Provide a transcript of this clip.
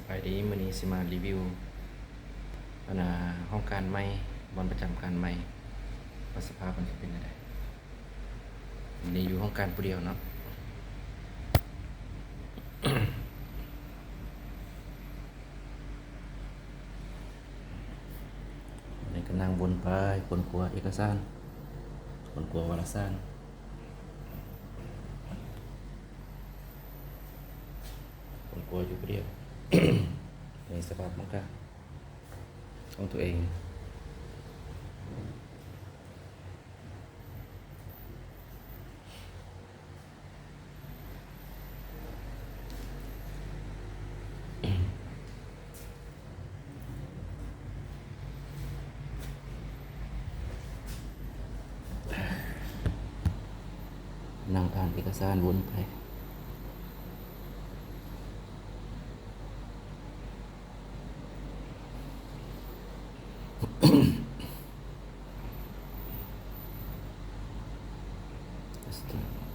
ສະບາຍດີ ມື້ນີ້ຊິມາຣີວິວ ອັນນ່າ ຫ້ອງການໃໝ່ ບ່ອນປະຈຳການໃໝ່ ວ່າສະພາບມັນຈະເປັນແນວໃດ. ມື້ນີ້ຢູ່ຫ້ອງການຜູ້ດຽວເນາະ. ອັນນີ້ກຳລັງວົນໄປຄົ້ນຄວ້າເອກະສານ ຄົ້ນຄວ້າວາລະສານ ຄົ້ນຄວ້າຢູ່ຜູ້ດຽວ. ໃນສະພາບຂອງການ ຂອງຕົວເອງ. ນັ່ງອ່ານເອກະສານວົນໄປ. ສະຕາ